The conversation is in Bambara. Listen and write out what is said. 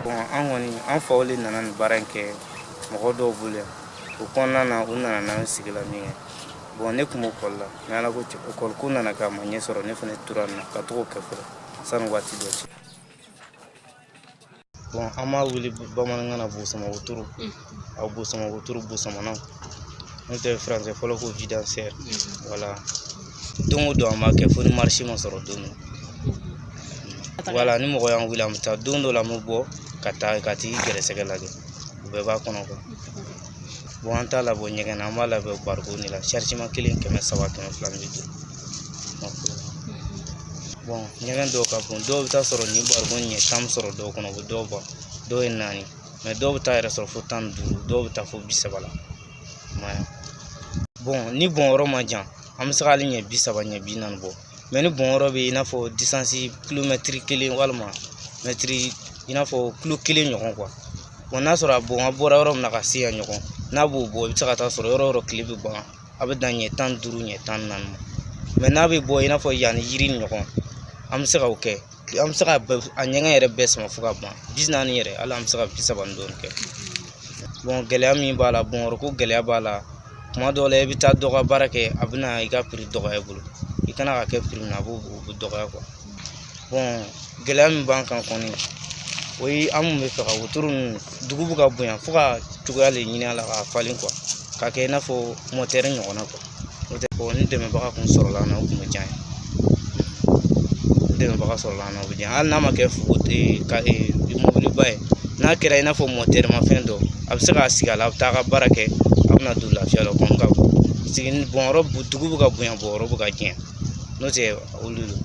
Bon, an kɔni, an faw le nana nin baara in kɛ mɔgɔ dɔw bolo yan. O kɔnɔna na, u nana n'an sigi la min kɛ, bon, ne tun bɛ ekɔli la, mais Ala ko cɛ, ekɔli ko nana kɛ, a ma ɲɛ sɔrɔ. Ne fana tora nin na ka to k'o kɛ fɔlɔ sani waati dɔ cɛ. Bon, an b'a wele bamanankan na bosama wotoro, a bosama wotoro, bosamanaw, n'o tɛ faransɛ fɔlɔ ko vidangeur. Voilà, don o don an b'a kɛ, fo ni marché ma sɔrɔ don min. Voilà, ni mɔgɔ y'an wele, an bɛ taa. Don dɔ la, an bɛ bɔ ka taa ka t'i gɛrɛsɛgɛ lajɛ, o bɛɛ b'a kɔnɔ quoi. Bon, an t'a labɔ ɲɛgɛn na, an b'a labɔ barikon de la. Chargement kelen 300, 250. Bon, ɲɛgɛn dɔw ka bon, dɔw bɛ taa sɔrɔ nin barikon ɲɛ 10 bɛ sɔrɔ dɔw kɔnɔ, o bɛ dɔw ban. Dɔw ye naani, mais dɔw bɛ taa yɛrɛ sɔrɔ fo 15, dɔw bɛ taa fo 30 la. Bon, ni bɔnyɔrɔ man jan, an bɛ se ka hali ɲɛ 30, ɲɛ 40 bɔ. Mais ni bɔnyɔrɔ bɛ i n'a fɔ distance kilomɛtiri kelen walima mɛtiri i n'a fɔ kilo kelen ɲɔgɔn quoi. Bon, n'a sɔrɔ a bɔn a bɔra yɔrɔ min na ka se yan ɲɔgɔn, n'a b'o bɔ, i bɛ se ka taa sɔrɔ yɔrɔ o yɔrɔ tile bɛ ban, a bɛ dan ɲɛ 15, ɲɛ 14 ma. Mais n'a bɛ bɔ i n'a fɔ yan ni yiri ni ɲɔgɔn, an bɛ se ka o kɛ, an bɛ se ka a ɲɛgɛn yɛrɛ bɛɛ sama fo ka ban, 40 yɛrɛ, hali an bɛ se ka 30 ni dɔɔnin kɛ. Bon, gɛlɛya min b'a la, bɔnyɔrɔ ko gɛlɛya b'a la. Tuma dɔw la, i bɛ taa dɔ ka baara kɛ, a bɛ na i ka prix dɔgɔya i bolo. I kana ka kɛ prix min na, a b'o dɔgɔya quoi. Bon, gɛlɛya min b'an kan kɔni, o ye an mun bɛ fɛ ka wotoro ninnu, dugu bɛ ka bonya, fo ka cogoya de ɲini a la k'a falen quoi, k'a kɛ i n'a fɔ motɛri ɲɔgɔnna quoi. N'o tɛ, ni dɛmɛbaga kun sɔrɔla an na, o kun bɛ diya n ye. Ni dɛmɛbaga sɔrɔla an na, o bɛ diya, hali n'a ma kɛ ka mobiliba ye, n'a kɛra i n'a fɔ motɛri ma fɛn dɔ, a bɛ se k'a sigi a la, a bɛ taa a ka baara kɛ, a bɛna don lafiya la. O kɔni ka bon, sigi bɔnyɔrɔ, dugu bɛ ka bonya, bɔnyɔrɔ bɛ ka janya, n'o tɛ olu don.